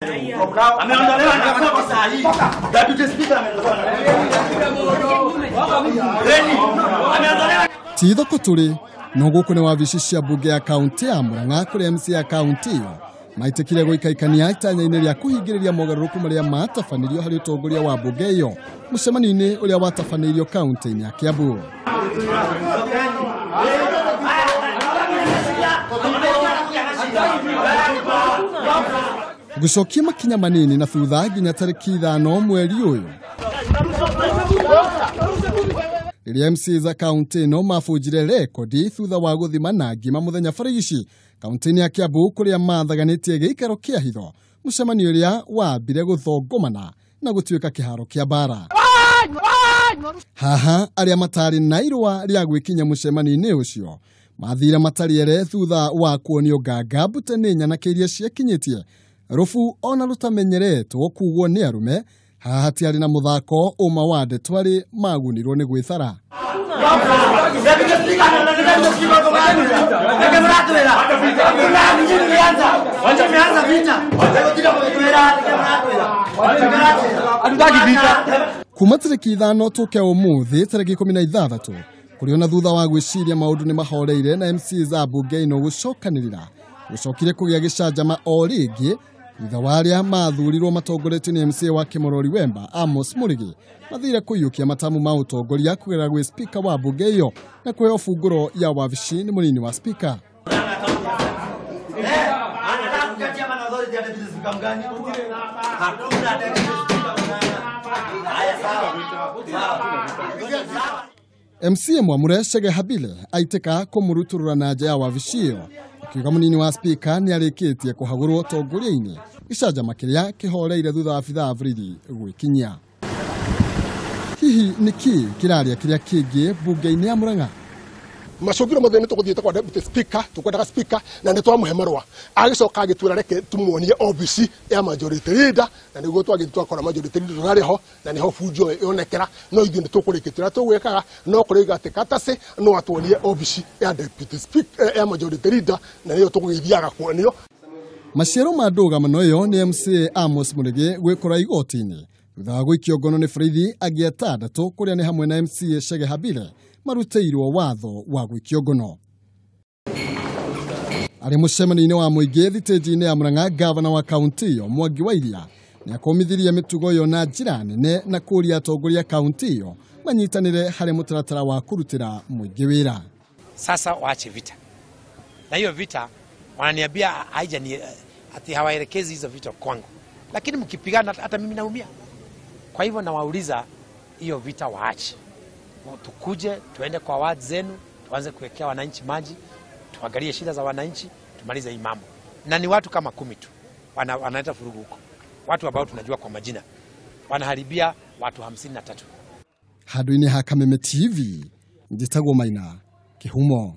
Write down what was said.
Ameondolewa na koti saa hii. Deputy Speaker ameondolewa. Ameondolewa. Ti thoko tũrĩ no gũkũ nĩ wabici cia mbunge ya kaunti ya Murang'a kũrĩa MC ya kaunti ĩyo maitĩkire gũikaikania itanya-inĩ rĩa kũhingĩrĩria mogarũrũku marĩa matabanĩrio harĩ ũtongoria wa mbunge ĩyo mũcemanio-inĩ ũrĩa watabanĩirio kaunti-inĩ ya Kiambu. Gũcokia makinya manini na thutha nginya tarĩki 5 mweri ũyũ rĩrĩa MC za kaunti ĩno mabunjire rekodi thutha wa gũthima na ngima mũthenya barigici kaunti-inĩ ya Kiambu kũrĩa mathaganĩtie gĩikaro kĩa hitho mũcemanio ũrĩa wambire gũthongomana na gũtuĩka kĩharo kĩa mbara. Haha arĩa matarĩ na irũa rĩa gwĩkinya mũcemanio-inĩ ũcio mathire matarĩ thutha wa kuonio nganga mbute nĩ nyanake iria ciakinyĩtie rũbu ona rũtamenyeretwo kugwo nĩ arũme. Haha hatiarĩ na mũthako ũma wa ndeto arĩ magunirwo nĩ gwĩthara. Kuma tarĩki 5 tũke ũmũthĩ tarĩki 16 kũrĩ ona thutha wa gwĩciria maũndũ nĩ mahoreire na MC za mbunge ĩno gũcokanĩrĩra gũcokire kũgĩa gĩcanjama o rĩngĩ thutha wa arĩa mathurirwo matongoretio nĩ MC wa Kĩmorori Wemba Amos Mũrĩgĩ mathire kũiyũkia matamu ma ũtongoria kũgerera gwĩ spika wa mbunge ĩyo na kũheo bungũro ya wabici nĩ mũnini wa spika. MC Mwamure Chege Habile aitĩka kũmũrutũrũra na nja ya wabici ĩyo akiuga mũnini wa spika nĩ arĩkĩtie kũhagũrwo ũtongoria-inĩ gĩcanjama kĩrĩa kĩhoreire thutha wa abithaa borithi gwĩkinyia. Hihi nĩkĩ kĩraria kĩrĩa kĩngĩ mbunge-inĩ ya Murang'a? Macũngĩro mothe nĩ tũgũthiĩte kwa deputy speaker, tũkwendaga speaker na nĩ twamũhe marũa agĩcoka agĩtwĩra reke tumuonie obici ya majority leader na nĩguo twagĩthiĩ twakora majority leader tũrarĩ ho na nĩho bunjo yonekera no ithuĩ nĩ tũkũrĩkĩtie ũrĩa tũgwĩkaga no kũrĩiga atĩ katacĩ no atuonie obici ya deputy speaker ya majority leader na nĩyo tũgũgĩthiaga kuonio. Maciaro ma ndũgamano ĩyo nĩ MC Amos Mũrĩgĩ gwĩkora igoti-inĩ thutha wa gũikio ngono nĩ borithi angĩ atandatũ kũrĩa nĩ hamwe na MC Chege Habile marutĩirwo watho wa gũikio ngono. Arĩ mũcemanio-inĩ wa mũingĩ thitĩnji-inĩ ya Murang'a, gavana wa kaunti ĩyo Mwangi wa Iria nĩakũmithirie mĩtugo ĩyo na njĩra nene na kũũria atongoria kaunti ĩyo manyitanĩre harĩ mũtaratara wa kũrutĩra mũingĩ wĩra. Sasa waache vita, na hiyo vita wananiambia haija ni ati hawaelekezi hizo vita kwangu, lakini mkipigana hata mimi naumia. Kwa hivyo nawauliza hiyo vita waache, tukuje tuende kwa ward zenu, tuanze kuwekea wananchi maji, tuangalie shida za wananchi, tumalize hii mambo. Na ni watu kama 10 tu wanaleta furugu huko, watu ambao tunajua kwa majina wanaharibia watu 53. Handũ-inĩ ha Kameme TV njĩtagwo Maina Kĩhumo.